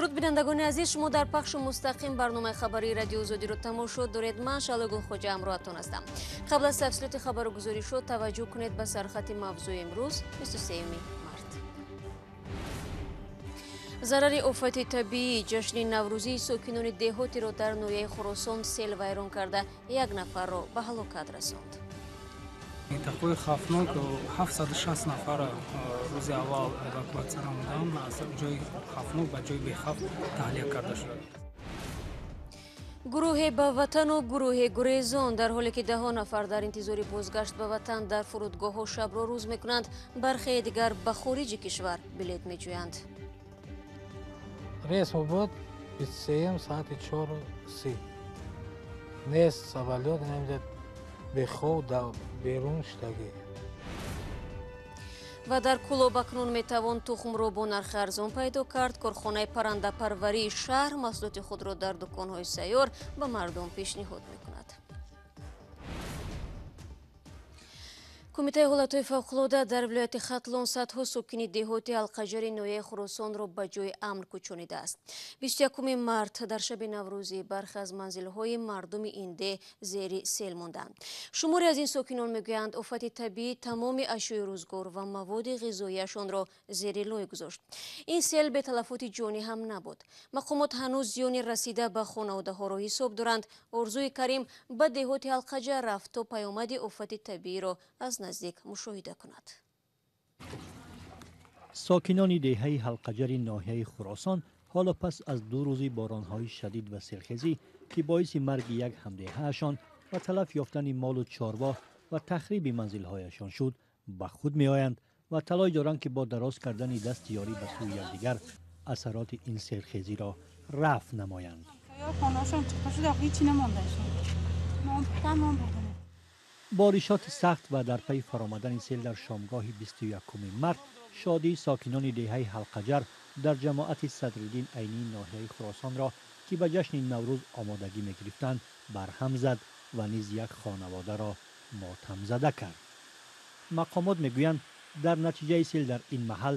Дуруд бинандагони азиз, шумо дар пахши мустақим барномаи хабарии радио Озодиро тамошо доред. Ман Шалогул Хоҷа ҳамроҳатон ҳастам. Қабл аз тафсилоти хабару гузоришҳо таваҷҷӯҳ кунед ба сархати мавзӯи имрӯз, 23 март. Зарари офати табиӣ ҷашни наврӯзии сокинони деҳотиро дар ноҳияи Хуросон сел вайрон карда, як нафарро ба ҳалокат расонд. Минтақаи хавфнок 760 нафар рӯзи аввал эвакуатсия намуданд, аз ҷои хавфнок ба ҷои бехавф таҳлия карда шуданд. Гурӯҳе ба ватану гурӯҳе гурезон, дар ҳоле ки даҳо нафар дар интизори бозгашт ба ватан дар фурудгоҳҳо шабро рӯз мекунанд, бархе дигар ба хориҷи кишвар билет меҷӯянд. Рейс буд 23 соати 4:30. Нест самолёт, намедонад бехов дар берун шудагӣ. Ва дар Кӯлоб акнун метавон тухмро бо нархи арзон пайдо кард. Корхонаи паррандапарварии шаҳр маҳсулоти худро дар дуконҳои сайёр ба мардум пешниҳод мекунад. Кумитаи ҳолатҳои фавқулода дар вилояти Хатлон садҳо сокини деҳоти Ҳалқаҷари ноҳияи Хуросонро ба ҷои амн кӯчонидааст. 21 март дар шаби наврӯзӣ бархе аз манзилҳои мардуми ин деҳ зери сел монданд. Шуморе аз ин сокинон мегӯянд, офати табиӣ тамоми ашёи рӯзгор ва маводи ғизоияшонро зери лой гузошт. Ин сел беталафоти ҷонӣ ҳам набуд. Мақомот ҳанӯз зиёни расида ба хонаводаҳоро ҳисоб доранд. Орзуи Карим ба деҳоти Ҳалқаҷар рафт, то паёмади офати табииро аз наздик мушоҳида кунад. Сокинони деҳаи Ҳалқаҷари ноҳияи Хуросон ҳоло пас аз ду рӯзи боронҳои шадид ва селхезӣ, ки боиси марги як ҳамдеҳаашон ва талаф ёфтани молу чорво ва тахриби манзилҳояшон шуд, ба худ меоянд ва талош доранд, ки бо дароз кардани дасти ёрӣ ба сӯи якдигар асароти ин селхезиро рафъ намоянд. Боришоти сахт ва дар пайи фаромадани сел дар шомгоҳи 21 март шодии сокинони деҳаи Ҳалқаҷар дар ҷамоати Садриддин Айнии ноҳияи Хуросонро, ки ба ҷашни Наврӯз омодагӣ мегирифтанд, барҳам зад ва низ як хонаводаро мотамзада кард. Мақомот мегӯянд, дар натиҷаи сел дар ин маҳал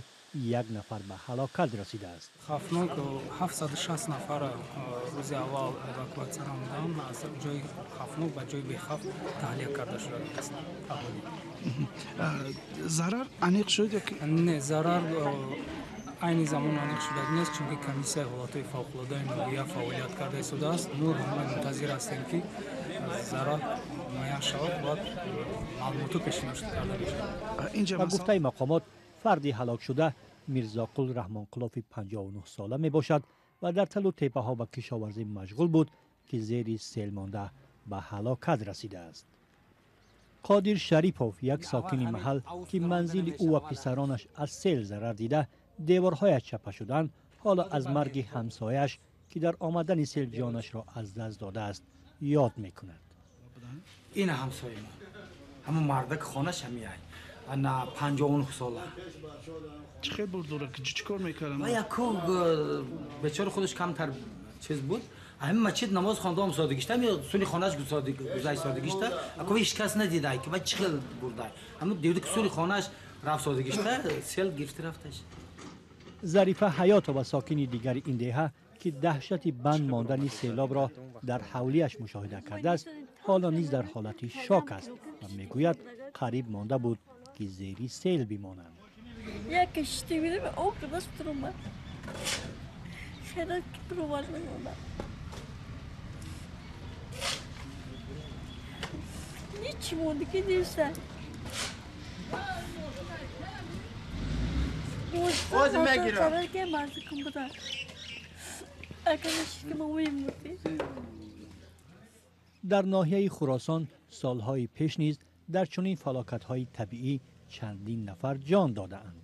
як нафар ба ҳалокат расидааст. Хавфнок 760 нафар рӯзи аввал эвакуатсия намуданд, аз ҷои хавфнок ба ҷои бехавф таҳлия карда шудааст. Зарар аниқ шуд? Не, зарар айни замон аниқ шуда нест, чунки комиссияи ҳолатҳои фавқулодаи ноҳия фаъолият карда истодааст. Мо ҳама мунтазир ҳастем, ки зарар муайян шавад ва маълумотҳо пешниҳод карда мешавад. Ба гуфтаи мақомот, фарди ҳалокшуда Мирзоқул Раҳмонқулови 59 сола мебошад ва дар талу теппаҳо ба кишоварзӣ машғул буд, ки зери сел монда ба ҳалокат расидааст. Қодир Шарипов, як сокини маҳал, ки манзили ӯ ва писаронаш аз сел зарар дида, деворҳояш чапа шуданд, ҳоло аз марги ҳамсояаш, ки дар омадани сел ҷонашро аз даст додааст, ёд мекунад. Ин ҳамсоя мо, ҳамон мардак хонааш ҳамияй, ана 59 сола. Чӣ хел бурд дора? Чӣ кор мекардам? Ва яку бечора худаш камтар чиз буд. Ҳамин масҷид намоз хонда ом содигишта, ҳамин суни хонааш гузашт содигишта, аку ҳеч кас надида, ки ва чӣ хел бурда. Ҳамин дида, ки суни хонааш рафт содигишта, сел гирифта рафташ. Зарифа Ҳаётова, сокини дигари ин деҳа, ки даҳшати банд мондани селобро дар ҳавлиаш мушоҳида кардааст, ҳоло низ дар ҳолати шок аст ва мегӯяд, қариб монда буд, ки зери сел бимонанд. Як киштӣ будем, об даст омад. Хеле ки омад. Ничи мондагӣ нест. Дар ноҳияи Хуросон солҳои пеш низ дар чунин фалокатҳои табиӣ чандин нафар ҷон додаанд.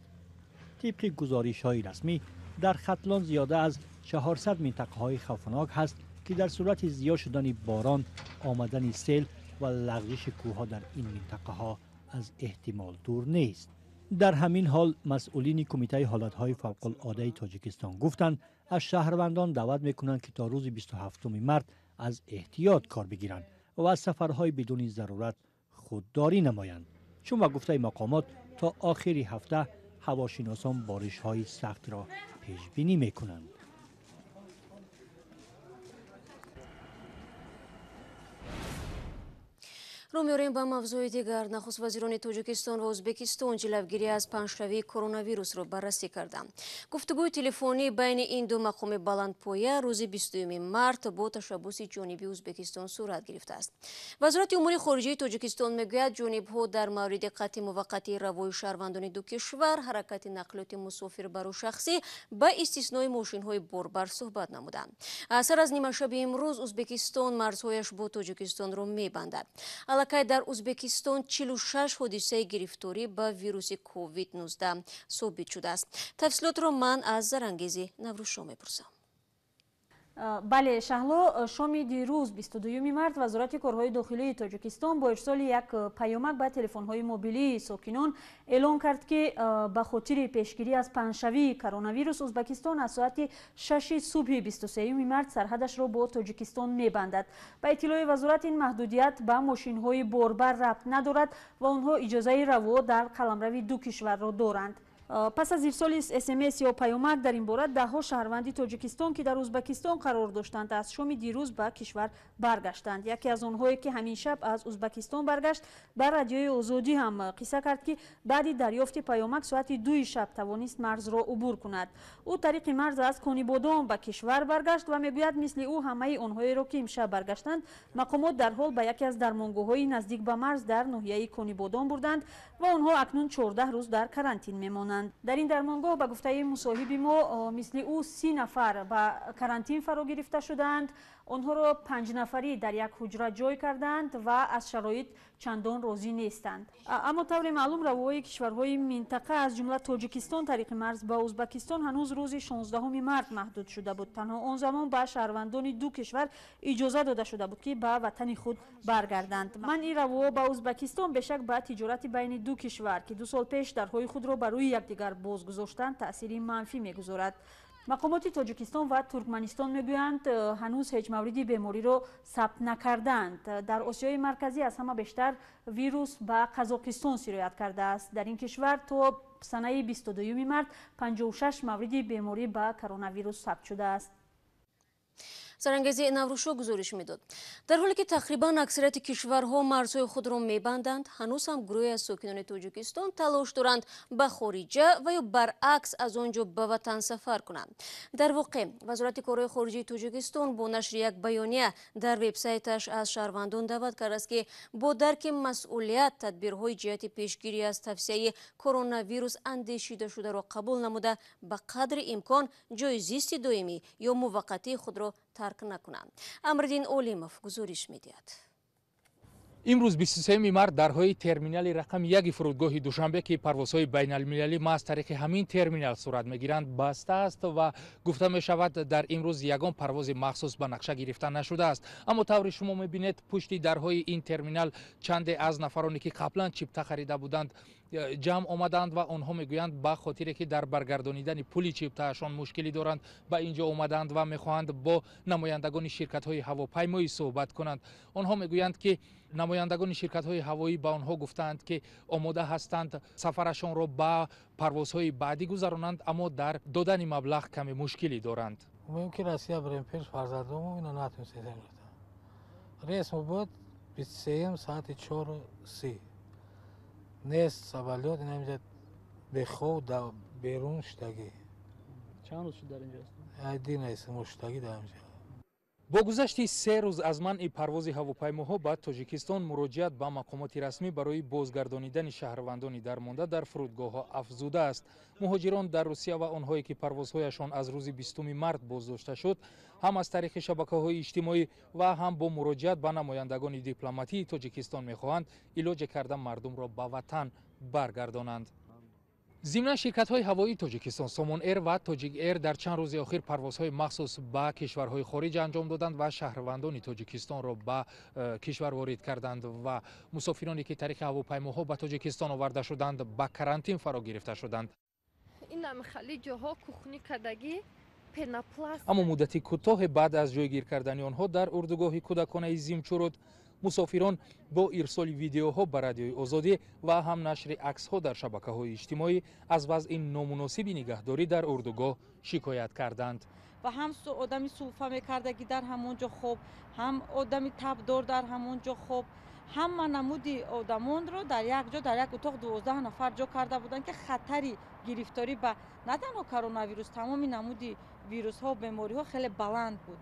Тибқи гузоришҳои расмӣ, дар Хатлон зиёда аз 400 минтақаҳои хавфнок ҳаст, ки дар сурати зиёд шудани борон, омадани сел ва лағжиши кӯҳҳо дар ин минтақаҳо аз эҳтимол дур нест. Дар ҳамин ҳол масъулини Кумитаи ҳолатҳои фавқулодаи Тоҷикистон гуфтанд, аз шаҳрвандон даъват мекунанд, ки то рӯзи 27 март аз эҳтиёт кор бигиранд ва аз сафарҳои бидуни зарурат худдорӣ намоянд, чун ба гуфтаи мақомот то охири ҳафта ҳавошиносон боришҳои сахтро пешбинӣ мекунанд. Рӯ меорем ба мавзӯи дигар. Нахуствазирони Тоҷикистон ва Ӯзбекистон ҷилавгирӣ аз паҳншавии коронавирусро баррасӣ карданд. Гуфтугӯи телефонӣ байни ин ду мақоми баландпоя рӯзи 22 март бо ташаббуси ҷониби Ӯзбекистон сурат гирифтааст. Вазорати умури хориҷии Тоҷикистон мегӯяд, ҷонибҳо дар мавриди қатъи муваққатии равои шаҳрвандони ду кишвар, ҳаракати нақлиёти мусофирбару шахсӣ ба истиснои мошинҳои борбар суҳбат намуданд. Сар аз нимашаби имрӯз Ӯзбекистон марзҳояш бо Тоҷикистонро мебандад. Аллакай дар Ӯзбекистон 46 ҳодисаи гирифторӣ ба вируси COVID-19 собит шудааст. Тафсилотро ман аз Зарангези Наврӯзшо мепурсам. Бале, Шаҳло, шоми дирӯз 22 март Вазорати корҳои дохилии Тоҷикистон бо ирсоли як паёмак ба телефонҳои мобилии сокинон эълон кард, ки ба хотири пешгирӣ аз паҳншавии коронавирус Ӯзбекистон аз соати 6 субҳи 23 март сарҳадашро бо Тоҷикистон мебандад. Ба иттилои вазорат, ин маҳдудият ба мошинҳои борбар рабт надорад ва онҳо иҷозаи раво дар қаламрави ду кишварро доранд. Пас аз ирсоли СМС ё паёмак дар ин бора, даҳҳо шаҳрванди Тоҷикистон, ки дар Ӯзбекистон қарор доштанд, аз шоми дирӯз ба кишвар баргаштанд. Яке аз онҳое, ки ҳамин шаб аз Ӯзбекистон баргашт, ба Радиои Озодӣ ҳам қисса кард, ки баъди дарёфти паёмак соати 2 шаб тавонист марзро убур кунад. Ӯ тариқи марз аз Конибодом ба кишвар баргашт ва мегӯяд, мисли ӯ ҳамаи онҳоеро, ки имшаб баргаштанд, мақомот дарҳол ба яке аз дармонгоҳҳои наздик ба марз дар ноҳияи Конибодом бурданд ва онҳо акнун 14 рӯз дар карантин мемонанд. Дар ин дармонгоҳ, ба гуфтаи мусоҳиби мо, мисли ӯ 30 нафар ба карантин фаро гирифта шудаанд. Онҳоро 5 нафарӣ дар як ҳуҷра ҷой кардаанд ва аз шароит чандон розӣ нестанд. Аммо тавре маълум, равоҳои кишварҳои минтақа, аз ҷумла Тоҷикистон, тариқи марз ба Ӯзбекистон ҳанӯз рӯзи 16 март маҳдуд шуда буд. Танҳо он замон ба шаҳрвандони ду кишвар иҷоза дода шуда буд, ки ба ватани худ баргарданд. Манъи равоҳо ба Ӯзбекистон бешак ба тиҷорати байни ду кишвар, ки 2 сол пеш дарҳои худро ба рӯи якдигар боз гузоштанд, таъсири манфӣ мегузорад. Мақомоти Тоҷикистон ва Туркманистон мегӯянд, ҳанӯз ҳеҷ мавриди бемориро сабт накардаанд. Дар Осиёи Марказӣ аз ҳама бештар вирус ба Қазоқистон сироят кардааст. Дар ин кишвар то санаи 22 март 56 мавриди беморӣ ба коронавирус сабт шудааст. Зарангези Наврӯзшо гузориш медод. Дар ҳоле ки тақрибан аксарияти кишварҳо марзҳои худро мебанданд, ҳанӯз ҳам гурӯҳе аз сокинони Тоҷикистон талош доранд ба хориҷа ва ё баръакс аз он ҷо ба ватан сафар кунанд. Дар воқеъ, Вазорати корҳои хориҷии Тоҷикистон бо нашри як баёния дар вебсайташ аз шаҳрвандон даъват кардааст, ки бо дарки масъулият тадбирҳои ҷиҳати пешгирӣ аз тавсияи коронавирус андешидашударо қабул намуда, ба қадри имкон ҷои зисти доимӣ ё муваққатии худро тарк накунанд. Амриддин Олимов гузориш медиҳад. Имрӯз 23 март дарҳои терминали рақами 1 фурудгоҳи Душанбе, ки парвозҳои байналмилалӣ маҳз тариқи ҳамин терминал сурат мегиранд, баста аст ва гуфта мешавад, дар имрӯз ягон парвози махсус ба нақша гирифта нашудааст. Аммо тавре шумо мебинед, пушти дарҳои ин терминал чанде аз нафароне, ки қаблан чипта харида буданд, ҷамъ омаданд ва онҳо мегӯянд, ба хотире ки дар баргардонидани пули чиптаашон мушкилӣ доранд, ба ин ҷо омаданд ва мехоҳанд бо намояндагони ширкатҳои ҳавопаймоӣ суҳбат кунанд. Онҳо мегӯянд, ки намояндагони ширкатҳои ҳавоӣ ба онҳо гуфтаанд, ки омода ҳастанд сафарашонро ба парвозҳои баъдӣ гузаронанд, аммо дар додани маблағ каме мушкилӣ доранд. Муҳим ки Россия бирем пеш фарзандому, ина натунистем. Рейс буд 23 соати 4:30. Нест самолёт, ина инҷа бехоб берун шудагӣ. Чанд рӯз шуд дар инҷо ҳастед? Дин аст, мо шудагӣ дар инҷо. Бо гузашти 3 рӯз аз манъи парвози ҳавопаймоҳо ба Тоҷикистон, муроҷиат ба мақомоти расмӣ барои бозгардонидани шаҳрвандони дармонда дар фурудгоҳҳо афзудааст. Муҳоҷирон дар Русия ва онҳое, ки парвозҳояшон аз рӯзи 20 март боздошта шуд, ҳам аз тариқи шабакаҳои иҷтимоӣ ва ҳам бо муроҷиат ба намояндагони дипломатии Тоҷикистон мехоҳанд илоҷе карда мардумро ба ватан баргардонанд. Зимнан, ширкатҳои ҳавоии Тоҷикистон Сомон Эйр ва Тоҷик Эйр дар чанд рӯзи охир парвозҳои махсус ба кишварҳои хориҷ анҷом доданд ва шаҳрвандони Тоҷикистонро ба кишвар ворид карданд ва мусофироне, ки тариқи ҳавопаймоҳо ба Тоҷикистон оварда шуданд, ба карантин фаро гирифта шуданд. Аммо муддати кӯтоҳе баъд аз ҷойгир кардани онҳо дар урдугоҳи кӯдаконаи Зимчуруд, мусофирон бо ирсоли видеоҳо ба Радиои Озодӣ ва ҳам нашри аксҳо дар шабакаҳои иҷтимоӣ аз вазъи номуносиби нигаҳдорӣ дар урдугоҳ шикоят карданд. Ва ҳам одами сулфа мекардагӣ дар ҳамон ҷо хоб, ҳам одами табдор дар ҳамон ҷо хоб. Ҳама намуди одамонро дар як ҷо, дар як утоқ 12 нафар ҷо карда буданд, ки хатари гирифторӣ ба на танҳо коронавирус, тамоми намуди вирусҳо, бемориҳо хеле баланд буд.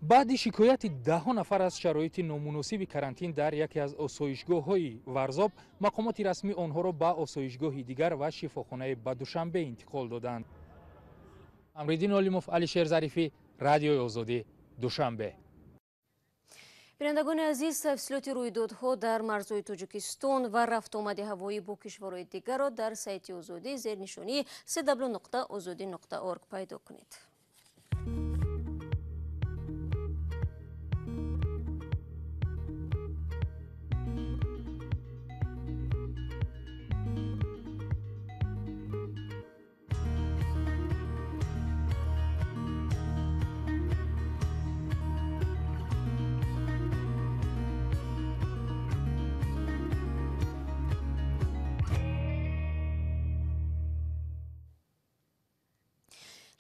Баъди шикояти даҳҳо нафар аз шароити номуносиби карантин дар яке аз осоишгоҳҳои Варзоб, мақомоти расмӣ онҳоро ба осоишгоҳи дигар ва шифохонаи ба Душанбе интиқол доданд. Амриддин Олимов, Алишер Зарифӣ, Радиои Озодӣ, Душанбе. Бинандагони азиз, тафсилоти рӯйдодҳо дар марзҳои Тоҷикистон ва рафтуомади ҳавоӣ бо кишварҳои дигарро дар сайти Озодӣ зернишонии cw.ozodi.org пайдо кунед.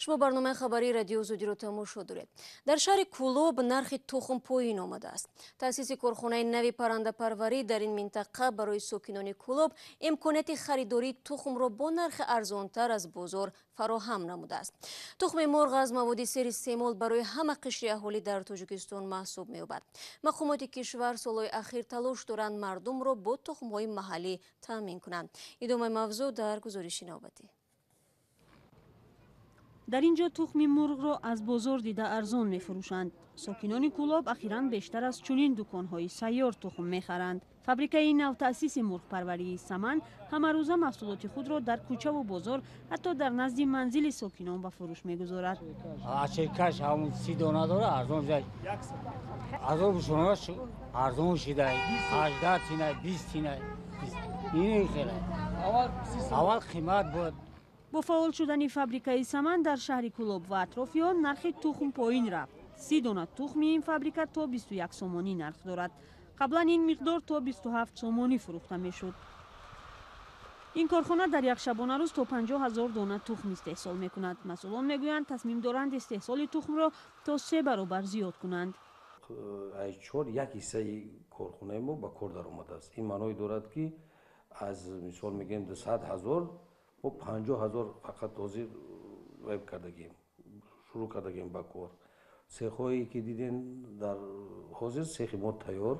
Шумо барномаи хабарии Радиои Озодиро тамошо доред. Дар шаҳри Кӯлоб нархи тухм поин омадааст. Таъсиси корхонаи нави паррандапарварӣ дар ин минтақа барои сокинони Кӯлоб имконияти харидории тухмро бо нархи арзонтар аз бозор фароҳам намудааст. Тухми мурғ аз маводи серистеъмол барои ҳама қишри аҳолӣ дар Тоҷикистон маҳсуб меёбад. Мақомоти кишвар солҳои ахир талош доранд мардумро бо тухмҳои маҳаллӣ таъмин кунанд. Идомаи мавзӯъ дар гузориши навбатӣ. Дар ин ҷо тухми мурғро аз бозор дида арзон мефурӯшанд. Сокинони Кӯлоб ахиран бештар аз чунин дуконҳои сайёр тухм мехаранд. Фабрикаи навтаъсиси мурғпарварии Саман ҳамарӯза маҳсулоти худро дар кӯчаву бозор, ҳатто дар назди манзили сокинон ба фурӯш мегузорад. Ачеркаш ҳамун 30 дона дора, арзон шуда. Азоб шунош арзон шуда. 18 тина, 20 тина. Ин хеле. Аввал қимат буд. Бо фаъол шудани фабрикаи Саман дар шаҳри Кӯлоб ва атрофи он нархи тухм поин рафт. 30 дона тухми ин фабрика то 21 сомонӣ нарх дорад. Қаблан ин миқдор то 27 сомонӣ фурӯхта мешуд. Ин корхона дар як шабонарӯз то 50 ҳазор дона тухм истеҳсол мекунад. Масъулон мегӯянд, тасмим доранд истеҳсоли тухмро то 3 баробар зиёд кунанд. Ай чор як ҳиссаи корхонаи мо ба кор даромадааст. Ин маъное дорад, ки аз мисол мегӯем 200 ҳазор мо 50 ҳазор фақат ҳозир веб кардагем, шурӯъ кардагем ба кор. Цехҳое ки дидем дар ҳозир цехи мо тайёр,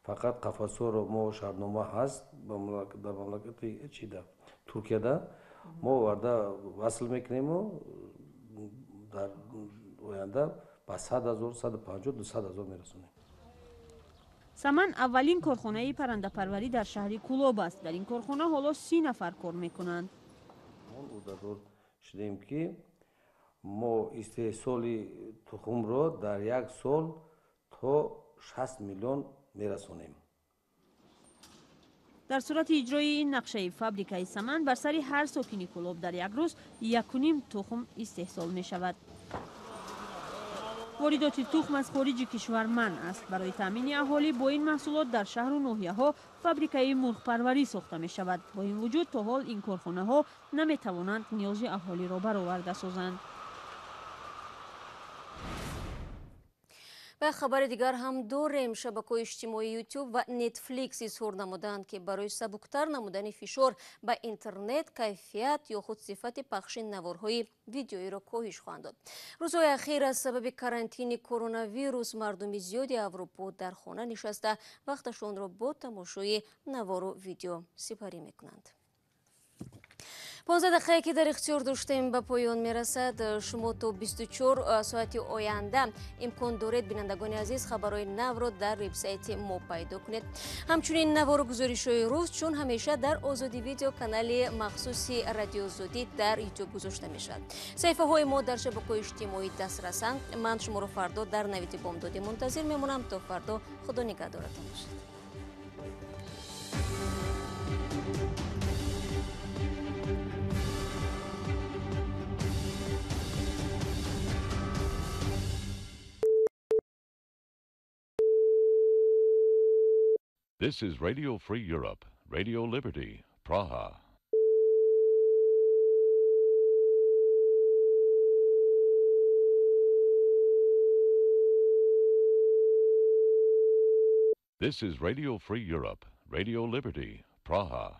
фақат қафасҳоро мо шартнома ҳаст дар мамлакати чида Туркияда мо оварда васл мекунему дар оянда ба 100 ҳазор, 150, 200 ҳазор мерасонем. Саман аввалин корхонаи паррандапарварӣ дар шаҳри Кӯлоб аст. Дар ин корхона ҳоло 30 нафар кор мекунанд. Уҳдадор шудем, ки мо истеҳсоли тухмро дар як сол то 60 миллион мерасонем. Дар сурати иҷрои ин нақшаи фабрикаи Саман бар сари ҳар сокини Кӯлоб дар як рӯз 1.5 тухм истеҳсол мешавад. Воридоти тухм аз хориҷи кишвар манъ аст. Барои таъмини аҳолӣ бо ин маҳсулот дар шаҳру ноҳияҳо фабрикаи мурғпарварӣ сохта мешавад. Бо ин вуҷуд то ҳол ин корхонаҳо наметавонанд ниёзи аҳолиро бароварда созанд. Ва хабари дигар ҳам дорем. Шабакаҳои иҷтимоии YouTube ва Netflix изҳор намуданд, ки барои сабуктар намудани фишор ба интернет, кайфият ё худ сифати пахши наворҳои видеоиро коҳиш хоҳанд дод. Рӯзҳои ахир аз сабаби карантини коронавирус мардуми зиёди Аврупо дар хона нишаста вақташонро бо тамошои навору видео сипарӣ мекунанд. 15 дақиқае ки дар ихтиёр доштем ба поён мерасад. Шумо то 24 соати оянда имкон доред, бинандагони азиз, хабарҳои навро дар вебсайти мо пайдо кунед. Ҳамчунин навору гузоришҳои рӯз чун ҳамеша дар Озодӣ видео канали махсуси Радио Озодӣ дар YouTube гузошта мешавад. Саҳифаҳои мо дар шабакаҳои иҷтимоӣ дастрасанд. Ман шуморо фардо дар навиди бомдодӣ мунтазир мемонам. То фардо Худо нигаҳдоратон бошад. This is Radio Free Europe, Radio Liberty, Praha. This is Radio Free Europe, Radio Liberty, Praha.